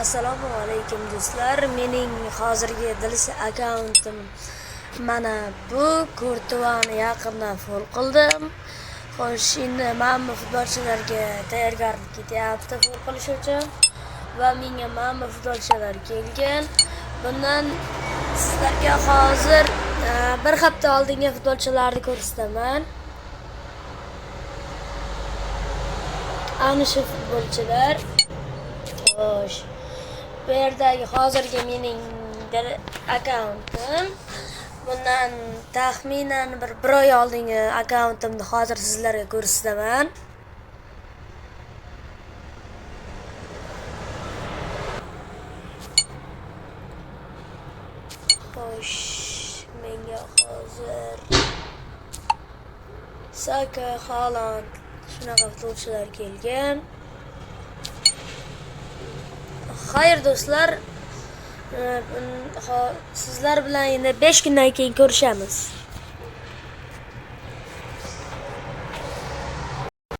Assalomu alaykum do'stlar. Mening hozirgi DLC akkauntim mana bu. Kurtuani yaqinda full qildim. Xo'sh, endi mana bu futbolchilarga tayyorgarlik ketyapti full qilish uchun va menga mana bu futbolchilar kelgan. Bundan sizlarga hozir bir hafta oldingi futbolchilarni ko'rsataman. Ana shu futbolchilar. Xo'sh, bu yerdagi hozirgi mening akkauntim. Bundan taxminan bir oy oldingi akkauntimni hozir sizlarga ko'rsataman. Xo'sh, menga hozir Saka, Haaland shunaqa futbolchilar kelgan. Xayr do'stlar, sizlar bilan endi 5 kundan keyin ko'rishamiz.